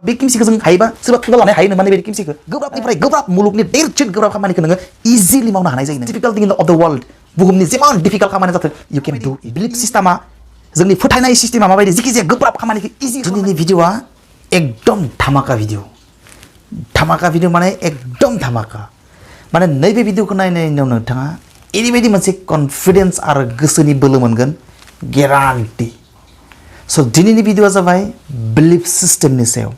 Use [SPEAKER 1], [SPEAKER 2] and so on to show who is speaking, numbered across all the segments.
[SPEAKER 1] बे किमसिखौ जों हायोबा सोरबा थुगा लानो हायो माने बे किमसिखौ गोब्राबनिफ्राय गोब्राब मुलुगनि देरसिन गोब्राब खामानिखौ नोङो इजिलि मावनो हानाय जायो डिफिकाल्ट थिं अफ द वर्ल्ड बुहुमनि जेमान डिफिकाल्ट खामानि जाथों यू केन डू बिलिफ सिस्टेमा जोंनि फोथायनाय सिस्टेमा माबायदि जिखि जाया गोब्राब खामानिखौ इजि दिनैनि भिडिअआ एकदम धामाका भिडिअ माने एकदम धामाका माने नैबे भिडिअखौ नायनायनि उनाव नोंथाङा ओरैबायदि मोनसे कनफिडेन्स आरो गोसोनि बोलो मोनगोन गेरान्टि स' दिनैनि भिडिअआ जाबाय बिलिफ सिस्टेमनि सायाव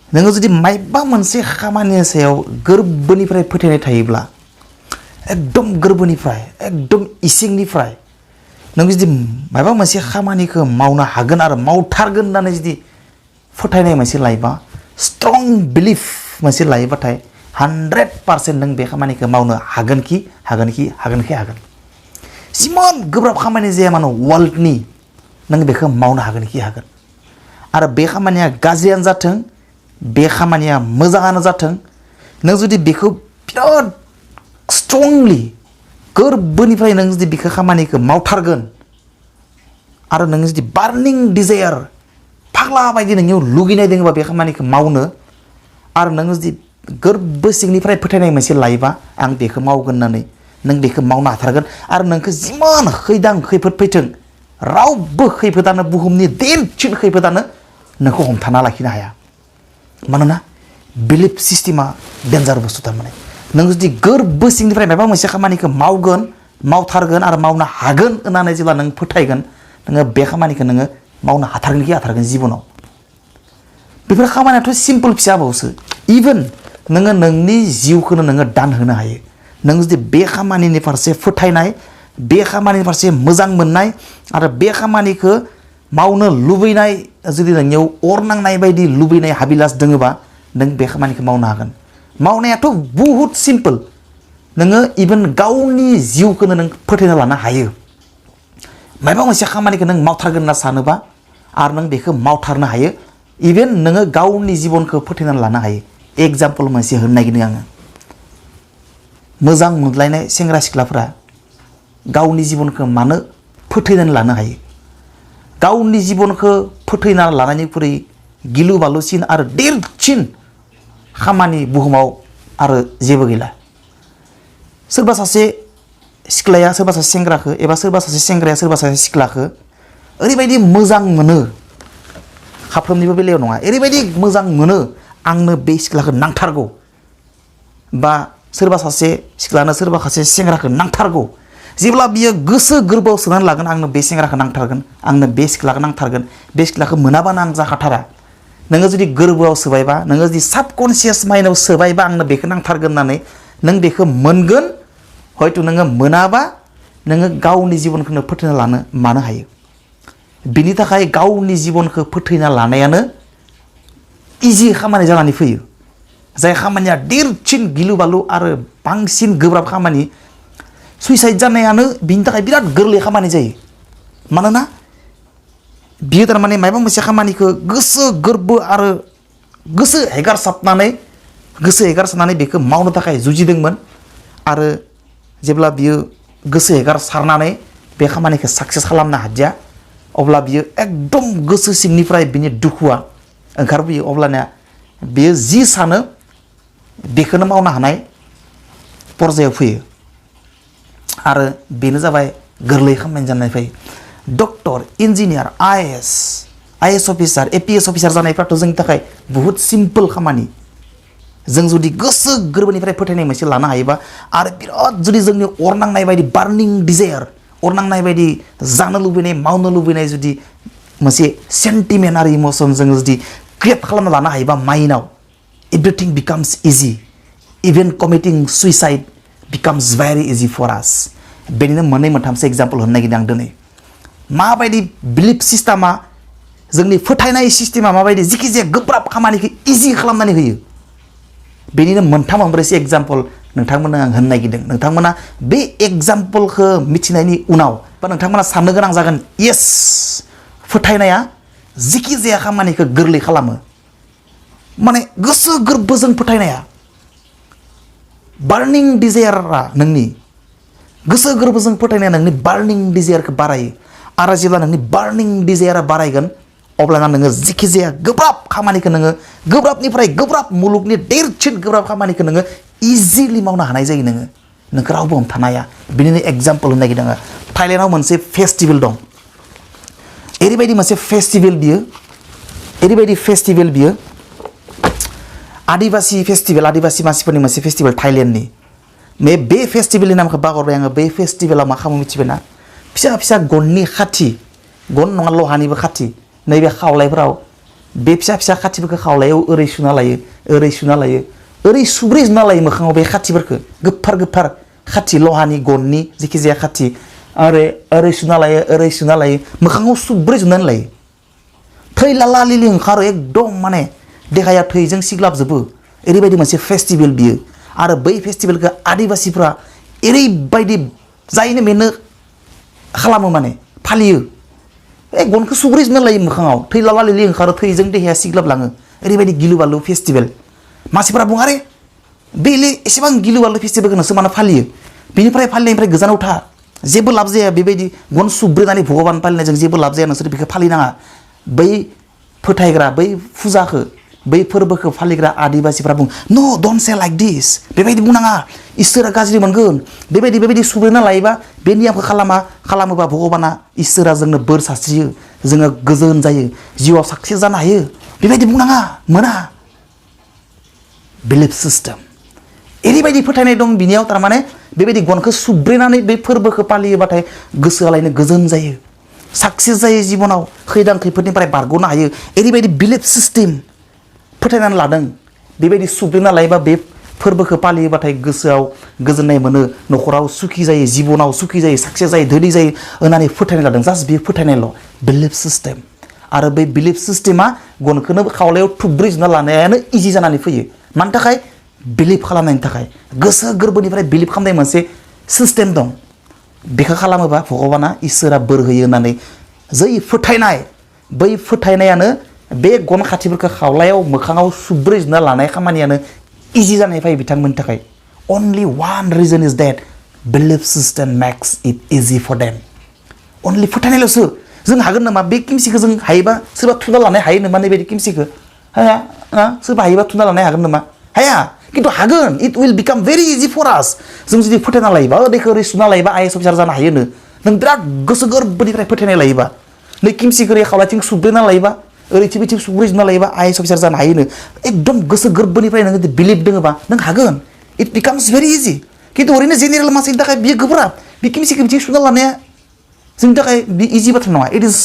[SPEAKER 1] नोङो जुदि मायबा मोनसे खामानिनि सायाव गोरबोनिफ्राय फोथायनाय थायोब्ला एकदम गोरबोनिफ्राय एकदम इसिंनिफ्राय नों जुदि मायबा मोनसे खामानिखौ मावनो हागोन आरो मावथारगोन होननानै जुदि फोथायनाय मोनसे लायोबा स्ट्रं बिलिफ मोनसे लायोबाथाय 100% नों बे खामानिखौ मावनो हागोन जिमान गोब्राब खामानि जाया मानो वर्ल्डनि नों बेखौ मावनो हागोन आरो बे खामानिया गाज्रियानो जाथों बे खामानिया मोजाङानो जाथों नों जुदि बेखौ बिराद स्ट्रंलि गोरबोनिफ्राय नों जुदि बेखौ खामानिखौ मावथारगोन आरो नों जुदि बार्निं डिजायार फाग्ला बायदि नोंनियाव लुगैनाय दङबा बे खामानिखौ मावनो आरो नों जुदि गोरबो सिंनिफ्राय फोथायनाय मोनसे लायोबा आं बेखौ मावगोन होननानै नों बेखौ मावनो हाथारगोन आरो नोंखौ जिमान खैफोद फैथों रावबो खैफोदानो बुहुमनि देरसिन खैफोदानो नोंखौ हमथाना लाखिनो हाया मानोना बिलिफ सिस्टेमा डेन्जार बुस्थु थारमाने नों जुदि गोरबो सिंनिफ्राय माबा मोनसे खामानिखौ मावथारगोन आरो मावनो हागोन होननानै जेब्ला नों फोथायगोन नोङो बे खामानिखौ नोङो मावनो हाथारगोन जिबनाव बेफोर खामानियाथ' सिम्पोल फिसाबावसो इभेन नोङो नोंनि जिउखौनो नोङो दान होनो हायो नों जुदि बे खामानिनि फारसे फोथायनाय बे खामानिनि फारसे मोजां मोननाय आरो बे खामानिखौ मावनो लुबैनाय जुदि नोंनियाव अर नांनाय बायदि लुबैनाय हाबिलास दोङोबा नों बे खामानिखौ मावनो हागोन मावनायाथ' बुहुत सिम्पोल नोङो इभेन गावनि जिउखौनो नों फोथायना लानो हायो माबा मोनसे खामानिखौ नों मावथारगोन होनना सानोबा आरो नों बेखौ मावथारनो हायो इभेन नोङो गावनि जिबनखौ फोथायना लानो हायो एग्जाम्पल मोनसे होनो नागिरदों आङो मोजां मोनलायनाय सेंग्रा सिख्लाफोरा गावनि जिबनखौ मानो फोथायनानै लानो हायो गावनि जिबनखौ फोथायना लानायनिख्रुइ गिलु बालुसिन आरो देरसिन खामानि बुहुमाव आरो जेबो गैला सोरबा सासे सिख्लाया सोरबा सासे सेंग्राखौ एबा सोरबा सासे सेंग्राया सोरबा सासे सिख्लाखौ ओरैबायदि मोजां मोनो खाफ्रोमनिबो बेलायाव नङा ओरैबायदि मोजां मोनो आंनो बे सिख्लाखौ नांथारगौ बा सोरबा सासे सिख्लानो सोरबा सासे सेंग्राखौ नांथारगौ जेब्ला बियो गोसो गोरबोआव सोनानै लागोन आंनो बे सेंग्राखौ नांथारगोन आंनो बे सिख्लाखौ नांथारगोन बे सिख्लाखौ मोनाबानो आं जाखाथारा नोङो जुदि गोरबोआव सोबायबा नोङो जुदि साबकनसियास माइन्डआव सोबायबा आंनो बेखौ नांथारगोन होननानै नों बेखौ मोनगोन हयथ' नोङो मोनाबा नोङो गावनि जिबनखौनो फोथायना मानो हायो बिनि थाखाय गावनि जिबनखौ फोथायना लानायानो इजि खामानि जानानै फैयो जाय खामानिया देरसिन गिलु बालु आरो बांसिन गोब्राब खामानि सुइसाइड जानायानो बिनि थाखाय बिराद गोरलै खामानि जायो मानोना बियो थारमाने माबा मोनसे खामानिखौ गोसो गोरबो आरो गोसो हेगारसारनानै बेखौ मावनो थाखाय जुजिदोंमोन आरो जेब्ला बियो गोसो हेगारसारनानै बे खामानिखौ साक्सेस खालामनो हादिया अब्ला बियो एकदम गोसो सिंनिफ्राय बिनि दुखुआ ओंखारबोयो अब्लानिया बियो जि सानो बेखौनो मावनो हानाय पर्जायाव फैयो आरो बेनो जाबाय गोरलै खामानि जानानै फैयो doctor engineer IAS officer APS officer जानायफ्राथ' जोंनि थाखाय बुहुत सिम्पोल खामानि जों जुदि गोसो गोरबोनिफ्राय फोथायनाय मोनसे लानो हायोबा आरो बिराद जुदि जोंनि अर नांनाय बायदि बार्निं डिजायार अर नांनाय बायदि जानो लुबैनाय मावनो लुबैनाय जुदि मोनसे सेन्टिमेन्ट आरो इमोसन जों जुदि क्रिएट खालामना लानो हायोबा माइन्डआव everything बिकाम्स easy even कमिटिं suicide बिकाम्स very easy for आस बेनिनो मोननै मोनथामसो एग्जाम्पल होनो नागिरदों आं दिनै माबायदि बिलिफ सिस्टेमा जोंनि फोथायनाय सिस्टेमा माबायदि जिखि जाया गोब्राब खामानिखौ इजि खालामनानै होयो बेनिनो मोनथाम मोनब्रैसो एग्जाम्पल नोंथांमोननो आं होनो नागिरदों नोंथांमोना बे एग्जाम्पलखौ मिथिनायनि उनाव बा नोंथांमोना साननो गोनां जागोन येस फोथायनाया जिखि जाया खामानिखौ गोरलै खालामो माने गोसो गोरबोजों फोथायनाया बार्निं डिजायारा नोंनि गोसो गोरबोजों फोथायनाया नोंनि बार्निं डिजायारखौ बारायो आरो जेब्ला नोंनि बार्निं डिजायारा बारायगोन अब्लाना नोङो जिखि जाया गोब्राब खामानिखौ नोङो गोब्राबनिफ्राय गोब्राब मुलुगनि देरसिन गोब्राब खामानिखौ नोङो इजिलि मावनो हानाय जायो नोंखौ रावबो हमथानो हाया बिनिनो एग्जाम्पल होनो नागिरदों आङो थाइलेण्डआव मोनसे फेस्टिभेल दं ओरैबायदि मोनसे फेस्टिभेल बियो आदिबासी मानसिफोरनि मोनसे फेस्टिभेल थाइलेण्डनि बे फेस्टिभेलनि नामखौ बावगारबाय आङो बे फेस्टिभेलाव मा खालामो मिथिबाय ना फिसा फिसा गननि खाथि गन नङा लहानिबो खाथि नैबे खावलायफोराव बे फिसा फिसा खाथिफोरखौ खावलायाव ओरै सुना लायो ओरै सुब्रै जुना लायो मोखाङाव बे खाथिफोरखौ गोफार खाथि लहानि गननि जेखि जाया खाथि ओरै सुना लायो मोखाङाव सुब्रै जुनानै लायो थै लाला लिलि ओंखारो एकदम माने देहाया थैजों सिग्लाबजोबो ओरैबायदि मोनसे फेस्टिभेल बियो आरो बै फेस्टिभेलखौ आदिबासीफ्रा ओरैबायदि जायनो मेनो खालामो माने फालियो गनखौ सुब्रै जुना लायो मोखाङाव थै लाला लिलि ओंखारो थैजों देहाया सिग्लाबलाङो ओरैबायदि गिलु बालु फेस्टिभेल मानसिफोरा बुङो आरे बेले एसेबां गिलु बालु फेस्टिभेलखौ नोंसोर मानो फालियो बेनिफ्राय फालिनायनिफ्राय गोजानाव था जेबो लाब जाया बेबायदि गन सुब्रेनानै भगबान फालिनायजों जेबो लाब जाया नोंसोर बेखौ फालिनाङा बै फोथायग्रा बै फुजाखौ बै फोरबोखौ फालिग्रा आदिबासीफ्रा बुङो नो डन्ट से लाइक दिस बेबायदि बुंनाङा इसोरा गाज्रि मोनगोन बेबायदि सुब्रेना लायोबा बे नियमखौ खालामोबा भगबाना इसोरा जोंनो बोर सारस्रियो जोङो गोजोन जायो जिउआव साक्सेस जानो हायो बेबायदि बुंनाङा मोना बिलिफ सिस्टेम ओरैबायदि फोथायनाय दं बिनियाव थारमाने बेबायदि गनखौ सुब्रेनानै बे फोरबोखौ फालियोबाथाय गोसोआलायनो गोजोन जायो साक्सेस जायो जिबनाव खैदां खैफोदनिफ्राय बारग'नो हायो ओरैबायदि बिलिफ सिस्टेम फोथायनानै लादों बेबायदि सुब्रेना लायोबा बे फोरबोखौ फालियोबाथाय गोसोआव गोजोननाय मोनो न'खराव सुखि जायो जिबनाव सुखि जायो साक्सेस जायो धोनि जायो होननानै फोथायनाय लादों जास्ट बे फोथायनायल' बिलिफ सिस्टेम आरो बे बिलिफ सिस्टेमा गनखौनो खावलायाव थुब्रै जुना लानायानो इजि जानानै फैयो मानि थाखाय बिलिफ खालामनायनि थाखाय गोसो गोरबोनिफ्राय बिलिफ खालामनाय मोनसे सिस्टेम दं बेखौ खालामोबा भगबाना इसोरा बोर होयो होननानै जै फोथायनाय बै फोथायनायानो बे गन खाथिफोरखौ खावलायाव मोखाङाव सुब्रै जुना लानाय खामानियानो इजि जानाय फैयो बिथांमोननि थाखाय only one reason is that belief system makes it easy for them only फोथायनायल'सो जों हागोन नामा बे किमसिखौ जों हायोबा सोरबा थुना लानाय हायो नामा नैबायदि किमसिखौ हाया सोरबा हायोबा थुना लानाय हागोन नामा हाया किन्तु हागोन it will become very easy for us जों जुदि फोथायना लायोबा बेखौ ओरै सुना लायोबा आइ एस अफिसार जानो हायोनो नों बिराद गोसो गोरबोनिफ्राय फोथायनाय लायोबा नै किमसिखौ ओरै खावलायथिं सुब्रेना लायोबा ओरैथिं बिथिं सुब्रै जुना लायोबा आइ एस अफिसार जानो हायोनो एकदम गोसो गोरबोनिफ्राय नोङो बिलिफ दोङोबा नों हागोन इट बिकाम्स भेरि इजि किन्तु ओरैनो जेनेरेल मानसिनि थाखाय बियो गोब्राब बे किमसिखौ बिथिं सुना लानाया जोंनि थाखाय बे इजि बाथ्रा नङा it is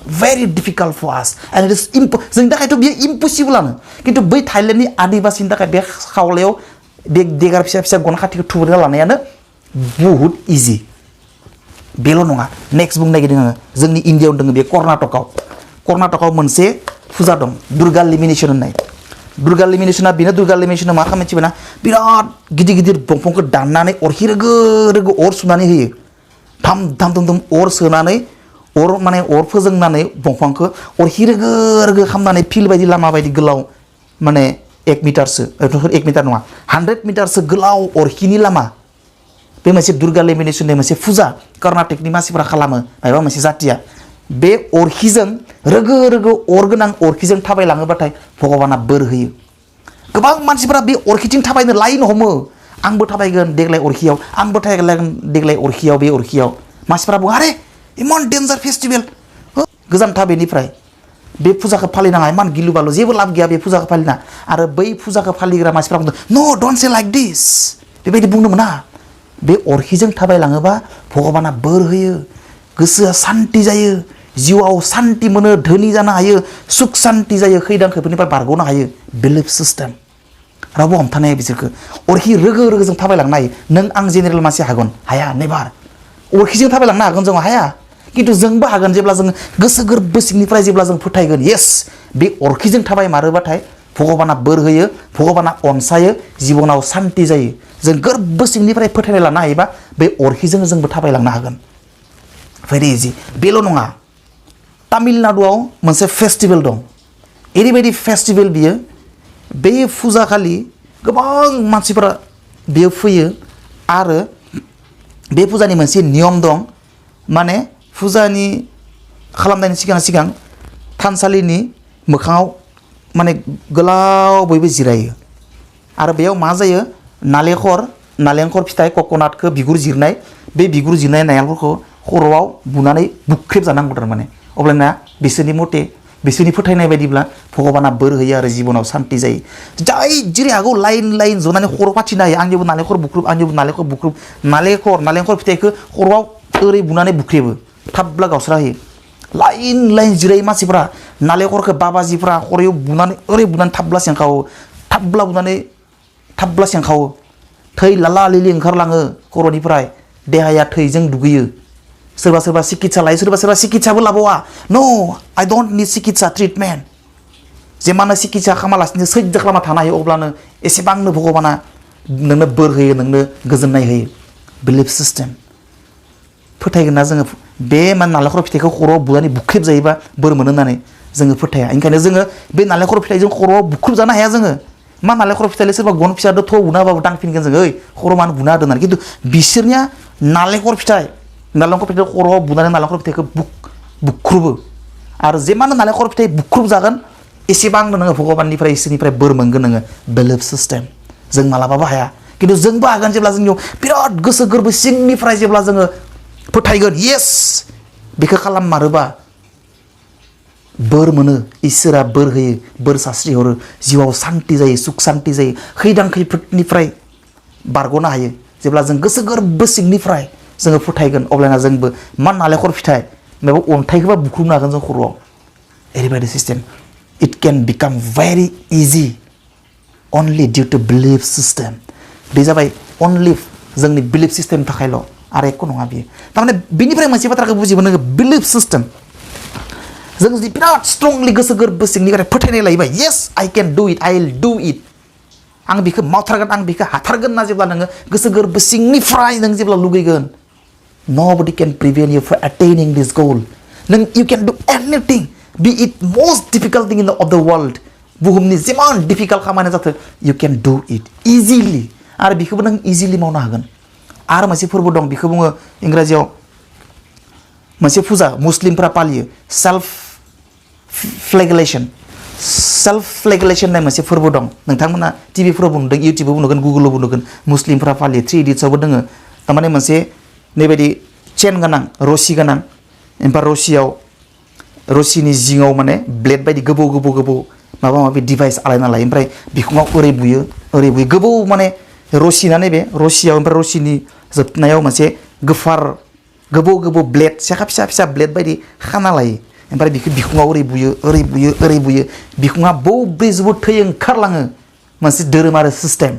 [SPEAKER 1] very difficult for us and it is जोंनि थाखायथ' बियो इम्पसिबोलानो किन्तु बै थाइलेण्डनि आदिबासीनि थाखाय बे खावलायाव बे देगार फिसा फिसा गन खाथिखौ थुब्रेना लानायानो बुहुत इजि बेल' नङा नेक्स्ट बुंनो नागिरदों आङो जोंनि इण्डियाआव दङ बे कर्नाटकआव मोनसे फुजा दं दुर्गा लिमिनेसन होननाय दुर्गा लिमिनेसना बेनो दुर्गा लिमिनेसना मा खालामो मिथिबायना बिराद गिदिर गिदिर दंफांखौ दाननानै अरखि रोगो रोगो अर सुनानै होयो धाम धाम धाम धाम अर सोनानै अर माने अर फोजोंनानै दंफांखौ अरखि रोगो रोगो खालामनानै फिल्ड बायदि लामा बायदि गोलाव माने 1 मिटारसो 1 मिटार नङा 100 मिटारसो गोलाव अरखिनि लामा बे मोनसे दुर्गा लेमिनेसननि मोनसे फुजा कर्नाटकनि मानसिफोरा खालामो माबा मोनसे जातिया बे अरखिजों रोगो रोगो अर गोनां अरखिजों थाबायलाङोबाथाय भगबाना बोर होयो गोबां मानसिफोरा बे अरखिथिं थाबायनो लाइन हमो आंबो थाबायगोन देग्लाय अरखियाव आंबो थाबायगोन देग्लाय अरखियाव बे अरखियाव मानसिफोरा बुङो आरे इमान डेन्जार फेस्टिभेल गोजान था बेनिफ्राय बे फुजाखौ फालिनाङा इमान गिलु बालु जेबो लाब गैया बे फुजाखौ फालिना आरो बै फुजाखौ फालिग्रा मानसिफ्रा बुंदों नो डन्ट से लाइक दिस बेबायदि बुंनो मोना बे अरखिजों थाबायलाङोबा भगबाना बोर होयो गोसोआ सान्ति जायो जिउआव सान्ति मोनो धोनि जानो हायो सुख सान्ति जायो खैदां खैफोदनिफ्राय बारग'नो हायो बिलिफ सिस्टेम रावबो हमथानो हाया बिसोरखौ अरखि रोगो रोगो जों थाबायलांनो हायो नों आं जेनेरेल मानसि हागोन हाया नेभार अरखिजों थाबायलांनो हागोन जों हाया किन्तु जोंबो हागोन जेब्ला जों गोसो गोरबो सिंनिफ्राय जेब्ला जों फोथायगोन येस बे अरखिजों थाबायमारोबाथाय भगबाना बोर होयो भगबाना अनसायो जिबनाव सान्ति जायो जों गोरबो सिंनिफ्राय फोथायनाय लानो हायोबा बे अरखिजों जोंबो थाबायलांनो हागोन भेरि इजि बेल' नङा तामिलनाडुआव मोनसे फेस्टिभेल दं ओरैबायदि फेस्टिभेल बियो बे फुजा खालि गोबां मानसिफोरा बेयाव फैयो आरो बे फुजानि मोनसे नियम दं माने फुजानि खालामनायनि सिगां थानसालिनि मोखाङाव माने गोलाव बयबो जिरायो आरो बेयाव मा जायो नालेंखर फिथाइ कक'नाटखौ बिगुर जिरनाय बे बिगुर जिरनाय नालेंखरखौ खर'आव बुनानै बुख्रेब जानांगौ थारमाने अब्लाना बिसोरनि मथे बिसोरनि फोथायनाय बायदिब्ला भगबाना बोर होयो आरो जिबनाव शान्ति जायो जाय जेरै हागौ लाइन जनानै खर' फाथिनो हायो आंनिबो नालेंखर बुख्रुब नालेंखर फिथाइखौ खर'आव ओरै बुनानै बुख्रेबो थाबब्ला गावस्रा होयो लाइन जिरायो मानसिफ्रा नालेंखरखौ बाबाजिफ्रा खर'आव बुनानै ओरै बुनानै थाबब्ला सेंखावो थै लाला लिलि ओंखारलाङो खर'निफ्राय देहाया थैजों दुगैयो सोरबा सिकित्सा लायो सोरबा सिकित्साबो लाबावा नो आइ डोंट नीड सिकित्सा ट्रिटमेन्ट जेमानो सिकित्सा खालामालासिनो सैज्य खालामना थानो हायो अब्लानो एसेबांनो भगबाना नोंनो बोर होयो नोंनो गोजोननाय होयो बिलिफ सिस्टेम फोथायगोन ना जोङो बे नालेंखर फिथाइखौ खर'आव बुनानै बुख्रेब जायोबा बोर मोनो होननानै जोङो फोथाया ओंखायनो जोङो बे नालेंखर फिथाइजों खर'आव बुख्रेब जानो हाया जोङो मा नालेंखर फिथाइले सोरबा गन फिसादो थ' बुना होबाबो दांफिनगोन जोङो ओइ खर' मानो बुना होदों होननानै खिन्थु बिसोरनिया नालेंखर फिथाइ खर'आव बुनानै नालेंखर फिथाइखौ बुख्रुबो आरो जेमानो नालेंखर फिथाइ बुख्रुब जागोन एसेबांनो नोङो भगबाननिफ्राय इसोरनिफ्राय बोर मोनगोन नोङो बिलिफ सिस्टेम जों मालाबाबो हाया खिन्थु जोंबो हागोन जेब्ला जोंनियाव बिराद गोसो गोरबो सिंनिफ्राय जेब्ला जोङो फोथायगोन येस बेखौ खालाममारोबा बोर मोनो इसोरा बोर होयो बोर सास्रि हरो जिउआव शान्ति जायो सुख शान्ति जायो खैदां खैफोदनिफ्राय बारग'नो हायो जेब्ला जों गोसो गोरबो सिंनिफ्राय जोङो फोथायगोन अब्लाना जोंबो मा नालेंखर फिथाइ माबा अन्थाइखौबा बुख्रुबनो हागोन जों खर'आव ओरैबायदि system it can become very easy only due to belief system बे जाबाय अनलि जोंनि बिलिफ सिस्टेमनि थाखायल' आरो एख' नङा बियो थारमाने बिनिफ्राय मोनसे बाथ्राखौ बुजिबो नोङो बिलिफ सिस्टेम जों जुदि बिराद स्ट्रंलि गोसो गोरबो सिंनिफ्राय फोथायनाय लायोबा येस आइ केन डु इट आइ विल डु इट आं बेखौ मावथारगोन आं बेखौ हाथारगोन ना जेब्ला नोङो गोसो गोरबो सिंनिफ्राय नों जेब्ला लुगैगोन nobody can prevent you from attaining this goal नों you can do anything be it most difficult thing of the world बुहुमनि जेमान डिफिकाल्ट खामानि जाथों you can do it easily आरो बेखौबो नों इजिलि मावनो हागोन आरो मोनसे फोरबो दं बेखौ बुङो इंराजियाव मोनसे फुजा मुस्लिमफ्रा फालियो सेल्फ फ्लेगेलेशन होननाय मोनसे फोरबो दं नोंथांमोना टिभिफोरावबो नुदों इउटुबावबो नुगोन गुगोलावबो नुगोन मुस्लिमफ्रा फालियो 3 इडियट्सआवबो दोङो थारमाने मोनसे नैबायदि चेन गोनां रसि गोनां ओमफ्राय रसिनि जिङाव माने ब्लेड बायदि गोबौ माबा माबि डिभाइस आलायना लायो ओमफ्राय बिखुङाव ओरै बुयो गोबौ माने रसि ना नैबे रसियाव ओमफ्राय रसिनि जोबनायाव मोनसे गोबौ ब्लेड सेखा फिसा ब्लेड बायदि खाना लायो ओमफ्राय बिखौ बिखुङाव ओरै बुयो बिखुङा बौब्रै थै ओंखारलाङो मोनसे धोरोमारि सिस्टेम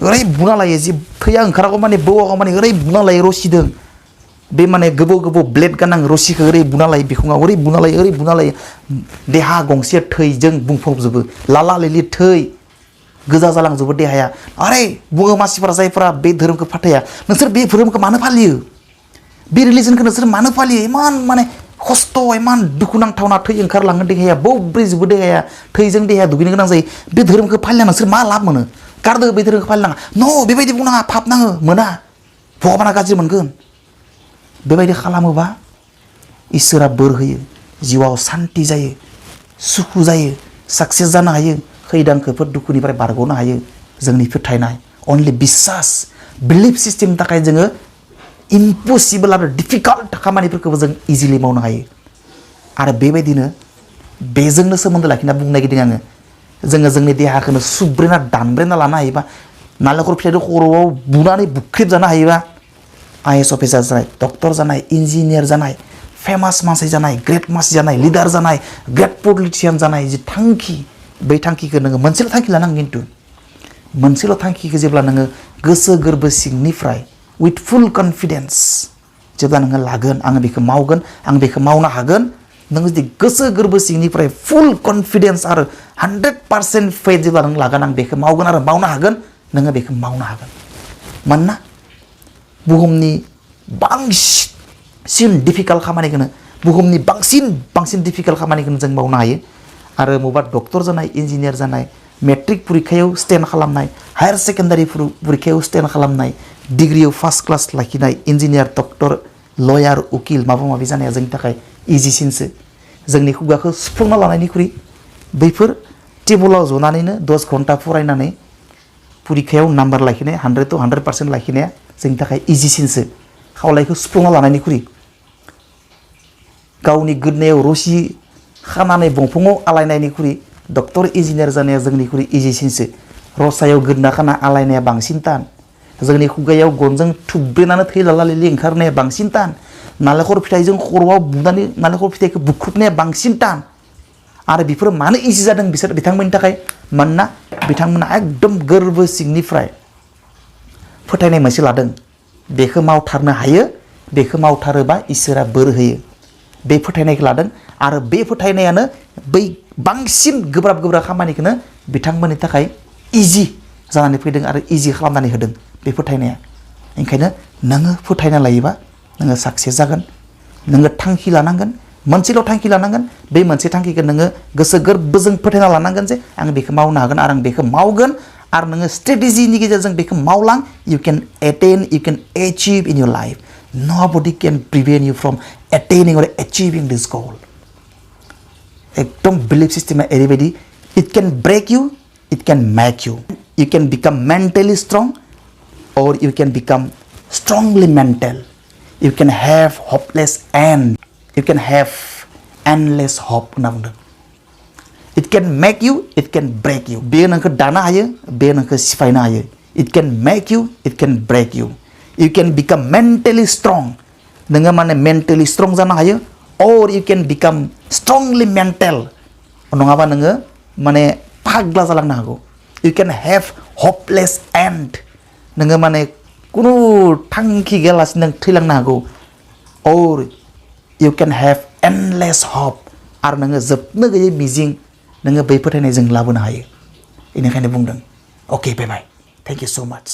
[SPEAKER 1] ओरै बुना लायो जि थैया ओंखारागौ माने बौआगौ माने ओरै बुना लायो रसिदों बे माने गोबौ ब्लेड गोनां रसिखौ ओरै बुना लायो बिखुङाव ओरै बुना लायो देहा गंसे थैजों बुंफबजोबो लाला लिलि थै गोजा जालांजोबो देहाया आरे बुङो मानसिफोरा जायफोरा बे धोरोमखौ फाथाया नोंसोर बे धोरोमखौ मानो फालियो बे रिलिजनखौ नोंसोर मानो फालियो इमान माने खस्थ' इमान दुखुनांथावना थै ओंखारलाङो देहाया बौब्रैजोबो देहाया थैजों देहाया दुगैनो गोनां जायो बे धोरोमखौ फालिना नोंसोर मा लाब मोनो गारदो बे धोरोमखौ फालिनाङा न' बेबायदि बुंनाङा पाप नाङो मोना भगबाना गाज्रि मोनगोन बेबायदि खालामोबा इसोरा बोर होयो जिउआव शान्ति जायो सुखु जायो साक्सेस जानो हायो खैदां खैफोद दुखुनिफ्राय बारग'नो हायो जोंनि फोथायनाय अनलि बिश्वास बिलिफ सिस्टेमनि थाखाय जोङो इम्पसिबल आरो डिफिकाल्ट खामानिफोरखौबो जों इजिलि मावनो हायो आरो बेबायदिनो बेजोंनो सोमोन्दो लाखिना बुंनो नागिरदों आङो जोङो जोंनि देहाखौनो सुब्रेना दानब्रेना लानो हायोबा नालेंखर फिथाइखौ खर'आव बुनानै बुख्रेब जानो हायोबा आइएस अफिसार जानाय डक्टर जानाय इन्जिनियार जानाय फेमास मानसि जानाय ग्रेट मानसि जानाय लिडार जानाय ग्रेट पलिटिशियान जानाय जि थांखि बै थांखिखौ नोङो मोनसेल' थांखि लानांगौ खिन्थु मोनसेल' थांखिखौ जेब्ला नोङो गोसो गोरबो सिंनिफ्राय with full confidence जेब्ला नोङो लागोन आङो बेखौ मावगोन आं बेखौ मावनो हागोन नों जुदि गोसो गोरबो सिंनिफ्राय फुल कनफिडेन्स आरो 100% फेथ जेब्ला नों लागोन आं बेखौ मावगोन आरो मावनो हागोन नोङो बेखौ मावनो हागोन मानोना बुहुमनि बांसिन डिफिकाल्ट खामानिखौनो बुहुमनि बांसिन डिफिकाल्ट खामानिखौनो जों मावनो हायो आरो बबेबा डक्टर जानाय इन्जिनियार जानाय मेट्रिक परिखायाव स्टेन्ड खालामनाय हायार सेकेन्डारि परिखायाव स्टेन्ड खालामनाय डिग्रियाव फार्स्ट क्लास लाखिनाय इन्जिनियार डक्टर लयार उकिल माबा माबि जानाया जोंनि थाखाय इजिसिनसो जोंनि खुगाखौ सुफ्लंना लानायनिख्रुइ बैफोर टेबोलाव जनानैनो 10 घन्टा फरायनानै पुरिखायाव नाम्बार लाखिनाय 100 to 100% लाखिनाया जोंनि थाखाय इजिसिनसो खावलायखौ सुफ्लंना लानायनिख्रुइ गावनि गोदनायाव रसि खानानै बंफाङाव आलायनायनिख्रुइ डक्टर इन्जिनियार जानाया जोंनिख्रुइ इजिसिनसो रसायाव गोदना खाना आलायनाया बांसिन तान जोंनि खुगायाव गनजों थुब्रेनानै थैलालालिलि ओंखारनाया बांसिन तान नालेंखर फिथाइजों खर'आव बुनानै नालेंखर फिथाइखौ बुख्रुबनाया बांसिन तान आरो बेफोरो मानो इजि जादों बिथांमोननि थाखाय मानोना बिथांमोना एकदम गोरबो सिंनिफ्राय फोथायनाय मोनसे लादों बेखौ मावथारनो हायो बेखौ मावथारोबा इसोरा बोर होयो बे फोथायनायखौ लादों आरो बे फोथायनायानो बै बांसिन गोब्राब खामानिखौनो बिथांमोननि थाखाय इजि जानानै फैदों आरो इजि खालामनानै होदों बे फोथायनाया ओंखायनो नोङो फोथायना लायोबा नोङो साक्सेस जागोन नोङो थांखि लानांगोन मोनसेल' थांखि लानांगोन बे मोनसे थांखिखौ नोङो गोसो गोरबोजों फोथायना लानांगोन जे आं बेखौ मावनो हागोन आरो आं बेखौ मावगोन आरो नोङो स्ट्रेटेजिनि गेजेरजों बेखौ मावलां you can attain you can achieve in your life nobody can prevent you from attaining or achieving this goal एकदम बिलिफ सिस्टेमा ओरैबायदि it can break you it can make you you can become mentally strong or you can become strongly mental you can have hopeless end you can have endless hope होनना बुंदों it can make you it can break you बेयो नोंखौ दानो हायो बेयो नोंखौ सिफायनो हायो it can make you it can break you you can become mentally strong नोङो माने mentally strong जानो हायो or you can become strongly mental नङाबा नोङो माने फाग्ला जालांनो हागौ you can have hopeless end नोङो माने कुनु थांखि गैयालासे नों थैलांनो हागौ or you can have endless hope आरो नोङो जोबनो गैयै मिजिं नोङो बै फोथायनायजों लाबोनो हायो बेनिखायनो बुंदों okay bye bye thank you so much